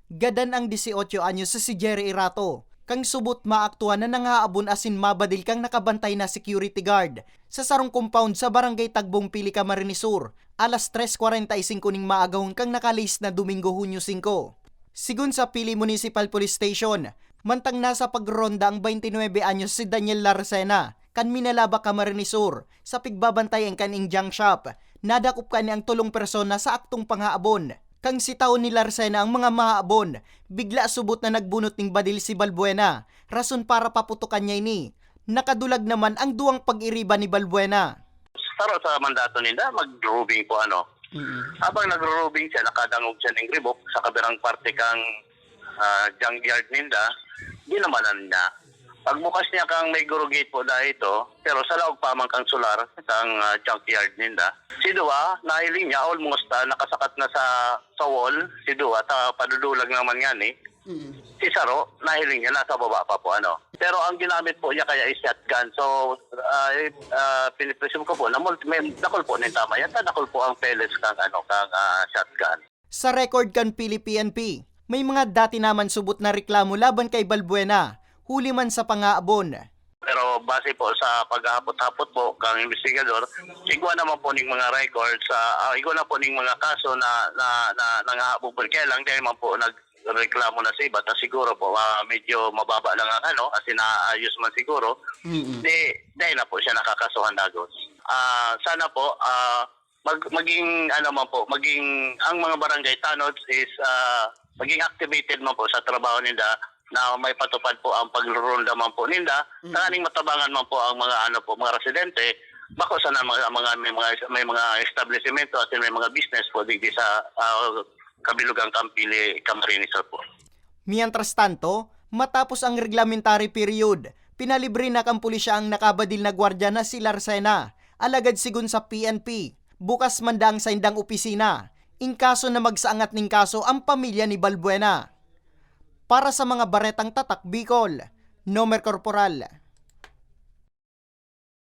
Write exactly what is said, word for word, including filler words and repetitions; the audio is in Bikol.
Gadan ang dieciocho anyos si Jerry Irato, kang subot maaktuhan na nangaabon asin mabadil kang nakabantay na security guard sa sarong compound sa Barangay Tagbong Pili, Camarines Sur, alas tres kwarenta y singko ning maagahon kang nakalihis na Domingo, Hunyo singko. Sigon sa Pili Municipal Police Station, mantang nasa pagronda ang twenty-nine anyos si Daniel Larcena, kan Minalaba, Camarines Sur, sa pigbabantayan kan iyang junk shop, nadakop kani ang tolong persona sa aktong panghaabon. Kang sitaon ni Larcena ang mga mahaabon, bigla subot na nagbunot ning badil si Balbuena, rason para paputokan niya ini. Nakadulag naman ang duwang pag-iriba ni Balbuena. Saro sa mandato ninda, mag-robbing po ano. Mm. Habang nagro-robbing siya, nakadangog siya ning ribok sa kabirang parte kang, ah, junkyard ninda, dinamanan niya. Pagbukas niya kang may guro gate po dahil ito, pero sa laog pa man kang solar, kang, ah, junkyard ninda. Si Dua, nahiling niya, almost, ah, nakasakat na sa, sa wall, si Dua, ta padudulag naman nga ni. Mm. Si Saro, nahiling niya, nasa baba pa po, ano. Pero ang ginamit po niya kaya is shotgun. So, ah, eh, ah, pinipresume ko po na multi, may dakul po nin tama yan. Ta dakul po ang pellets kang, ano, kang, ah, shotgun. Sa record kan Pili P N P, may mga dati naman subot na reklamo laban kay Balbuena, huli man sa pangaabon. Pero base po sa paghahapot-hapot po kang investigador, igwa naman po ning mga records, ah, ah, igwa na po ning mga kaso na, na, na nangahabol po. Kaya lang, dahil man po nagreklamo na sa iba, ta siguro po, ah, medyo mababa lang ang ano, as in, naayos man siguro, Mm-mm. di, dahil na po siya nakakasuhan dagos. Ah, sana po, ah, mag-, maging, ano man po, maging, ang mga barangay tanods is, ah, maging activated man po sa trabaho ninda na may patupad po ang pagruronda man po ninda, Mm. tanganing matabangan man po ang mga, ano po, mga residente, bako sana mga, mga, may mga, may mga establisimento at may mga business po digdi sa, ah, kabilugang Campili, Camarines Sur po. Mientras tanto, matapos ang reglamentary period, pinalibre na kan pulisya ang nakabadil na gwardiya na si Larcena. Alagad sigon sa P N P, bukas man daa ang saindang opisina, in kaso na magsaangat nin kaso ang pamilya ni Balbuena. Para sa mga Baretang Tatak Bicol, Nomer Corporal.